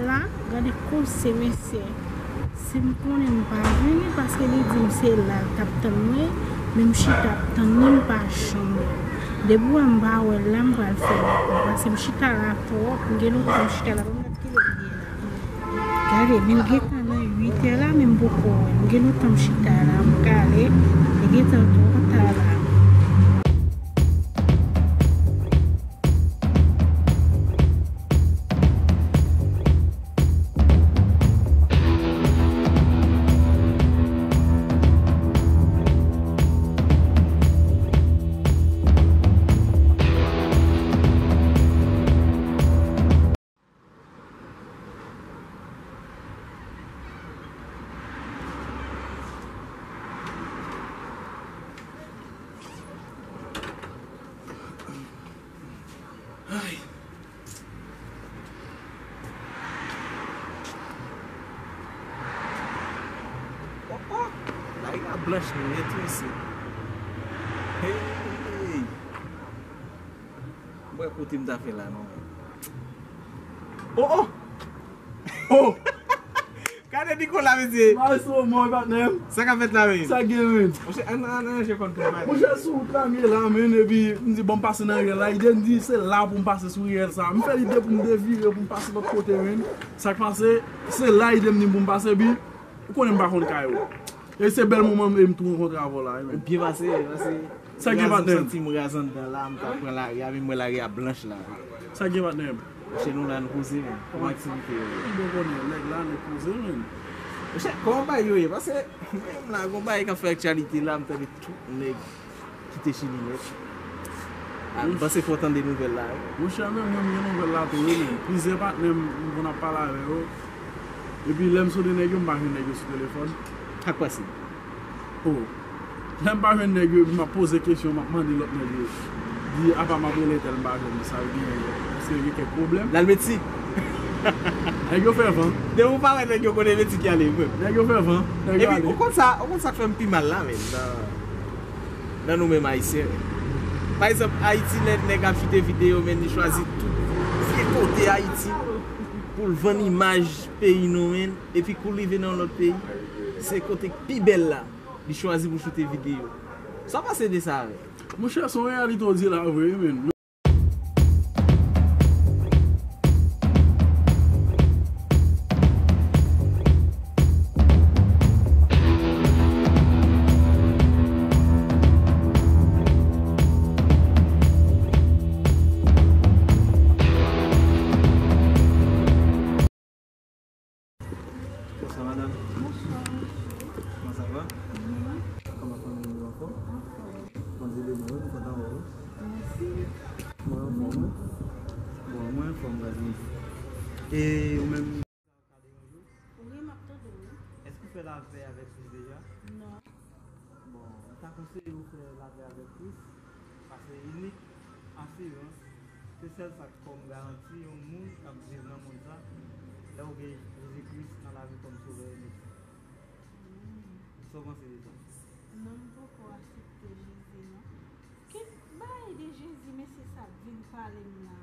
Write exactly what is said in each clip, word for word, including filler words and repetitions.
La, gade koze mesye. Si m konnen m pa vini, paske li di m se la l t ap tann mwen, men m chita ap tann li, m pa janm wè l. Depi w wè m pa wè l la, m pral fè l ankò, paske m chita la twòp, m gen lontan m chita la, pa m gad kilè l ye la. Gade, men l gentan nan uit è la, men m poko wè l. M gen lontan m chita la, m ka ale, li gentan twò ta la. Ay. Oh, oh! Lari a blanch nèt wi isi. Hey! M wè kote m ta fè la non. Oh, oh! Oh! Gade Nicolas, mesye. Maestro, mwen, patnè m. Sa k ap fèt la, men? Sa gen, men? Monchè, ann, ann, ann, je konn tout bagay. Monchè, sou wout la, m ye la, men, epi m di, bon, m pase nan riyèl la. Ide m di, se la pou m pase sou riyèl sa. M fè lide pou m devire, pou m pase lòt kote, men. Sa k pase, se la, ide m di m pou m pase, epi ou konnen m pa konn kay ou. E se bèl moman m, e m tou rankontre avè w la, wi, men. Byen pase, pase. Sa gen, patnè m? M santi m raz anndan la, m ka pran lari a, men m wè lari a blanch la. Sa gen, patnè m? Monchè, nou la, nou poze, men. Kòman aktivite yo ye? Ou bon konnen, nèg la, nou poze, men. Monchè, kòman bagay yo ye? Paske, menm la, gon bagay k ap fè aktyalite la, m tande tout nèg kite Chili nèt. A, m panse fò w tande nouvèl la, wi. Monchè, menm mwen, m gen nouvèl la tou, wi, men. Plizyè patnè m, m konn ap pale avè yo. Epi, lè m sonde nèg yo, m pa jwenn nèg yo sou telefòn. Sa k pase? Oh. Lè m pa jwenn nèg yo, epi m ap poze kesyon, m ap mande lòt nèg yo. Di, apa m ap rele entèl, m pa jwenn li, sa vle di, èske gen kèk pwoblèm? L al Meti. Nèg yo fè van. Depi w pa wè nèg yo, kote Meti ki ale, frè m? Nèg yo fè van, nèg yo ale. Epi, ou konn sa, ou konn sa k fè m pi mal la, men, nan, nan nou menm Ayisyen, men. Pa egzanp, Ayiti, lè nèg ap choute videyo, men li chwazi tout vye kote Ayiti pou l vann imaj peyi nou, men. Epi kou l rive nan yon lòt peyi, se kote k pi bèl la, li chwazi pou choute videyo. Sa w panse de sa, men? Monchè, se yon reyalite w di la vre, wi, men. Bonswa, madanm. Bonswa, mesye. Kòman sa va? Byen. Kòman fanmi yo, anfòm? Anfòm. Bondye beni w, wi, m kontan wè w. Mèsi. Mwen anfòm, wi. Bon, mwen anfòm, gade. E ou menm? Wi, m ap tande w, wi. Èske w fè lavè avèk Kris deja? Non. Bon, m ta konseye w fè lavè avèk Kris, paske inik asirans, se sèl sa k kòm garanti yon moun k ap viv nan mond sa, lè w gen Jezi Kris nan lavi w kòm Sovè e Mèt. Sa w panse de sa? Non, m poko aksepte Jezi, non. Ki bagay de Jezi, mesye sa ap vin pale m la?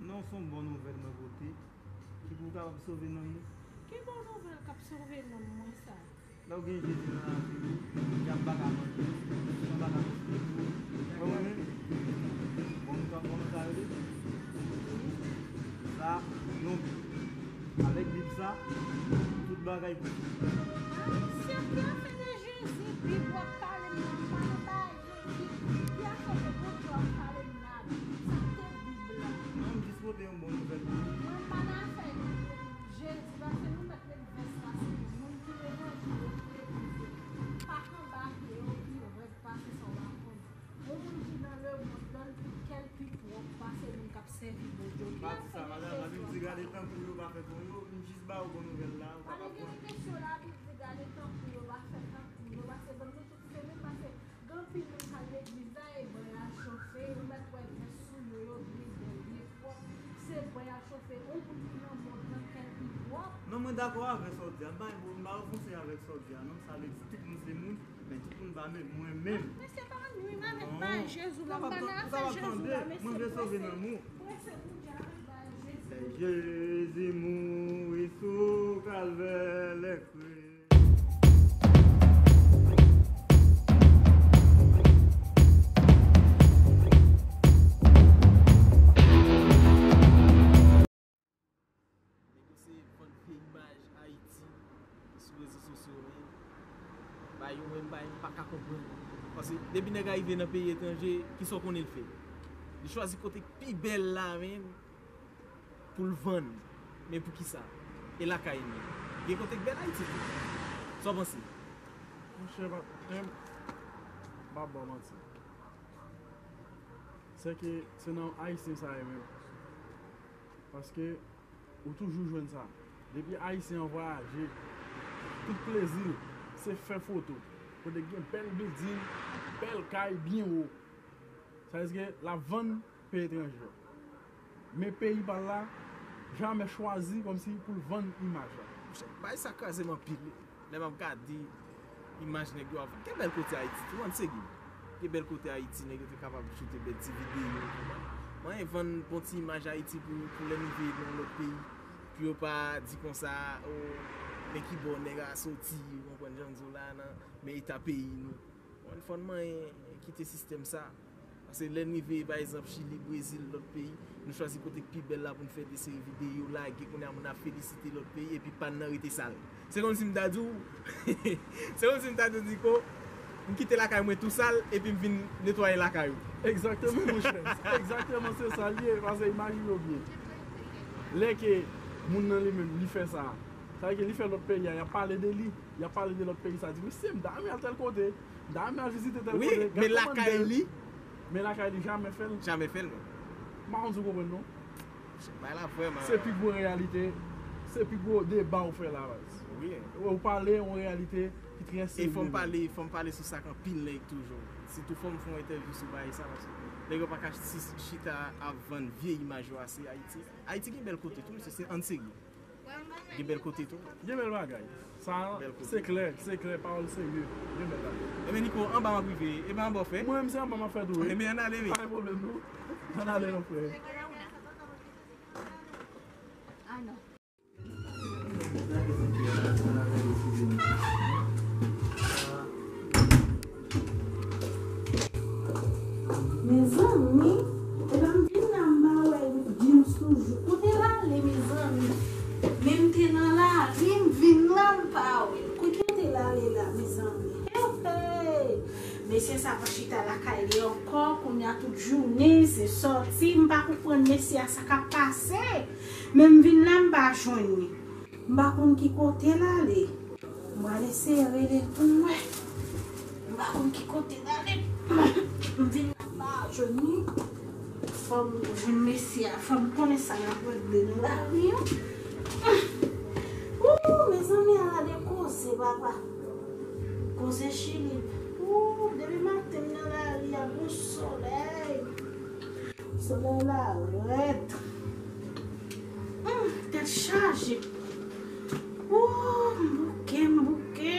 Non, se yon bon nouvèl mwen pote, ki pou kapab sove nanm ou. Ki bon nouvèl k ap sove nanm mwen sa? Lè w gen Jezi nan lavi w, dyab pa ka manje w, difikilte pa ka manje w. Ou konprann? Bon, nou konn kòman sa rele? Sa, yon bi. Avèk Bib sa, tout bagay posib. Mesye, ki afè de Jezi, Bib w ap pale m nan, m pa nan bagay Jezi. Ki afè de Bondye w ap pale m la? Sa te Bib la. Non, m jis pote yon bon nouvèl pou ou. Mwen, m pa nan afè Jezi, paske nou mèt met vès la sou nou. Moun ki levanjil yo, ki legliz yo, pa konbake yo pi rèd pase sa w pa konnen. Yon moun ki nan lemonn nan, li kè l pi pwòp pase moun k ap sèvi Bondye. M pa di sa, madanm, m ap di gade tankou yo pa fè kon yo, m jis ba ou bon nouvèl la, ou kapab konnen. Gade kesyon la, li di gade tankou yo pa fè tankou yo, pase bann nou tout se menm, pase gen anpil moun k al legliz la e bwè a chofe, ou mèt wè vès sou yo, yo byen bèl, byen pwòp, se bwè a chofe, yon moun ki nan mond nan kè l pi pwòp. Non, mwen dakò avè sa w di a, m pa, m pa ofanse avèk sa w di a, non, sa vle di tout moun se moun. Men tout moun pa menm, mwen menm. Mesye pa nwi m avèk bagay Jezi w la, m pa nan afè Jezi w la, mesye, prese, prese Bondye avèk bagay Jezi. Jezi mouri sou kalvè lè kri. Nèg yo se vann vye imaj Ayiti sou rezo sosyo, men. Bay yon menm bay m pa ka konprann. Paske depi nèg a rive nan peyi etranje, kisa w konnen l fè? Li chwazi kote k pi bèl la, men, pou l vann. Men poukisa? E lakay li? Gen kote k bèl Ayiti tou. Sa w panse? Monchè, pa, m pa ba w manti. Se ke se nan Ayisyen sa ye menm. Paske ou toujou jwenn sa. Depi Ayisyen an vwayaje, tout plezi l se fè foto. Kote gen bèl bilding, bèl kay, byen wo. Sa vle di ke l ap vann peyi etranje. Men peyi pa l la, jamè chwazi kòmsi pou l vann imaj la. Bay sa kraze m anpil. Lè m ap gade imaj nèg yo ap vann. Gen bèl kote Ayiti tou, ann serye. Gen bèl kote Ayiti, nèg yo te kapab choute bèl ti videyo, ou konprann? Mwen vann bon ti imaj Ayiti pou, pou lè m rive nan lòt peyi. Pou yo pa di konsa, o, men ki bò nèg a soti, ou konprann jan m di w la, nan, men eta peyi nou. Bon, fò n manyen kite sistèm sa. Paske lè n rive, pa egzanp, Chili, Brezil, lòt peyi, nou chwazi kote k pi bèl la pou n fè de seri videyo, lage, kounye a moun ap felisite lòt peyi, epi pa n nan rete sal. Se kòmsi m ta di w, se kòmsi m ta di w, Diko, m kite lakay mwen tou sal, epi m vin netwaye lakay ou. Egzakteman, monchè. Egzakteman, se sa l ye, paske imajine w byen. Lè ke moun nan li menm, li fè sa, sa vle di ke li fè lòt peyi a, y ap pale de li, y ap pale de lòt peyi sa, di, mesye, m ta renmen al tèl kote, m ta renmen al vizite tèl kote. Wi, men lakay li? Men lakay li, jamè fè l. Jamè fè l, non. M pa konn si w konprann, non. Bay la vrèman. Se pi gwo reyalite, se pi gwo deba w fè la, baz. Wi. Ou pale yon reyalite ki trè serye. E fò m pale, fò m pale sou sa k anpil nèg toujou. Sitou fò m fè yon entèvyou sou bagay sa, paske nèg yo pa ka si- chita ap vann vye imaj yo ase Ayiti. Ayiti gen bèl kote tou, mesye, se ann serye. Gen bèl kote tou. Gen bèl bagay. Sa, Bèl kote. Se klè, se klè, pawòl serye. Gen bèl bagay. Ebyen, Niko, anba m ap rive. Ebyen, anba w fè. Mwen menm se anba m ap fè tou, wi. Ebyen, ann ale, wi. Pa gen pwoblèm, non. Ann ale, non, frè. Ah non. Mezanmi, epa m vin la m pa wè James toujou. Kote l ale, mezanmi? Men m te nan lari, m vin la m pa wè l. Kote l te l ale la, mezanmi? Hey, hey! Mesye sa pa chita lakay li ankò, kounye a tout jounen se sòti, m pa konprann mesye a sa k ap pase. Men m vin la m pa jwenn li. M pa konn ki kote l ale. M pral eseye rele l pou m wè. M pa konn ki kote l ale. M vin la m pa jwenn li. Fò m jwenn mesye a, fò m konnen sa l ap regle nan lari an. Ooh, mezanmi, ala de koze, papa. Koze Chili. Ooh, depi maten m nan lari a, gon solèy. Solèy la rèd. Hum, tèt chaje. Ooh, m bouke, m bouke.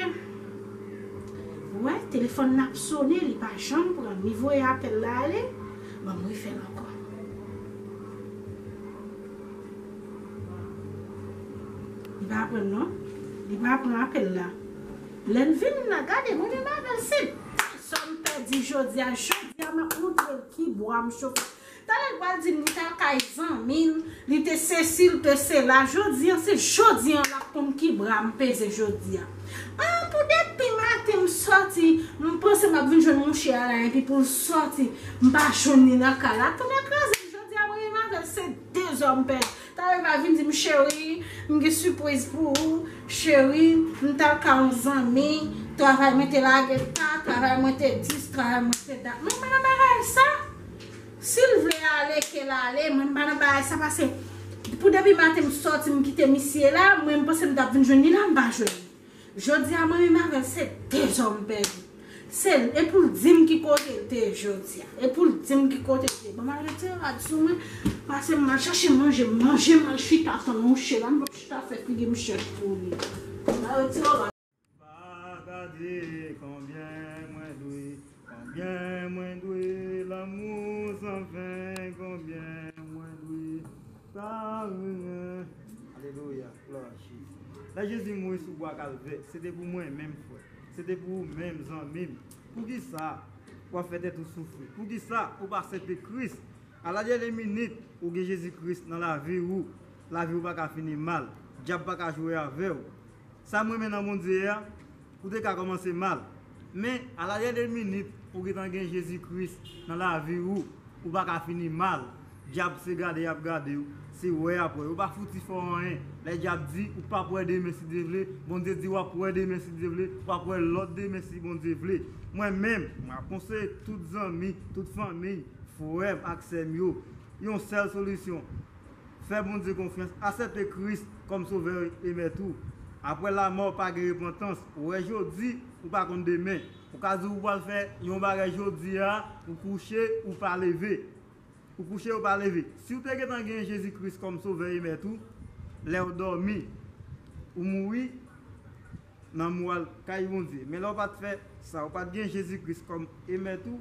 Ou wè, telefòn nan ap sone, li pa janm pran. Li voye apèl la ale. Ban m refè l ankò. Li pa pran non. Li pa pran apèl la. Lè l vin la, gade, mwen menm avè l, se dezòm pèdi jodi a. Jodi a, m ap montre l ki bwa m chofe. Talè l pral di m li t al kay zanmi l, li te sesi, li te sela. Jodi a, se jodi a l ap konn ki bra m peze jodi a. Ah, pou depi maten m sòti, m panse m ap vin jwenn mouche a la, epi pou l sòti, m pa jwenn li nan kay la. Tonnè kraze m, jodi a, mwen menm avè l, se dezòm pèdi. Talè l va vin di m, cheri, m gen sipriz pou ou. Cheri, m t al ka yon zanmi, travay mwen te lage ta, travay mwen te dis, travay mwen te dat. Mwen pa nan bagay sa. Si l vle ale, ke l ale, mwen m pa nan bagay sa, paske pou depi maten m sòti, m kite misye la, mwen m panse m t ap vin jwenn li la, m pa jwenn li. Jodi a, mwen menm avè l, se dezòm pèdi. Se l, e pou l di m ki kote l te ye jodi a. E pou l di m ki kote l te ye. Ban m al retire rad sou mwen, pase m al chache manje, manje m al chita tann mouche la, m p ap chita fè figi m chèch pou li. M al retire rad. Pa gade konbyen mwen dwe, konbyen mwen dwe, lanmou san fen, konbyen mwen dwe. Alelouya, glwa a Jezi. Lè Jezi mouri sou bwa Kalvè, se te pou mwen menm, frè. Se te pou ou menm, zanmi m. Poukisa w ap fè tèt ou soufri? Poukisa ou pa aksepte Kris? A la dènyè minit, ou gen Jezi Kris nan lavi ou, lavi ou pa ka fini mal. Dyab pa ka jwe avè w. Sa m renmen nan Bondye a, ou te ka kòmanse mal. Men, a la dènyè minit, ou gentan gen Jezi Kris nan lavi ou, ou pa ka fini mal. Dyab se gade y ap gade w, se wè y ap wè. Yo pa fouti fè w anyen. Lè dyab di, ou p ap wè demen si Dye vle, Bondye di w ap wè demen si Dye vle, w ap wè lòt demen si Bondye vle. Mwen menm, m ap konseye tout zanmi, tout fanmi, frè m ak sè m yo, yon sèl solisyon. Fè Bondye konfyans, aksepte Kris kòm Sovè e Mèt ou. Apre lanmò, pa gen repantans. Ou wè jodi, ou pa konn demen. Ou ka di ou pral fè yon bagay jodi a, ou kouche, ou pa leve. Ou kouche, ou pa leve. Si w te gentan gen Jezi Kris kòm Sovè e Mèt ou, lè w dòmi, ou mouri, nanm ou al kay Bondye. Men lè w pa t fè sa, ou pa t gen Jezi Kris kòm e Mèt ou,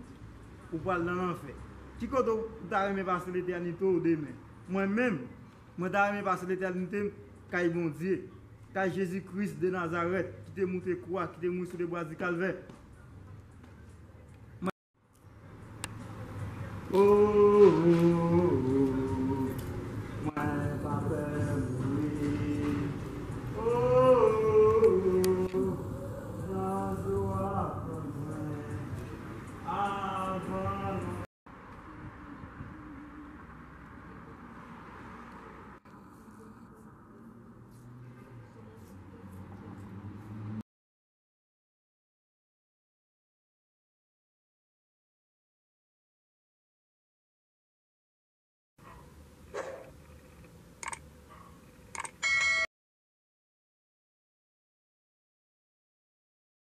ou pral nan lanfè. Ki kote w ta renmen pase letènite w demen? Mwen menm, mwen ta renmen pase letènite m kay Bondye, kay Jezi Kris de Nazarèt, ki te moute kwa, ki te mouri sou lebwa di Kalvè.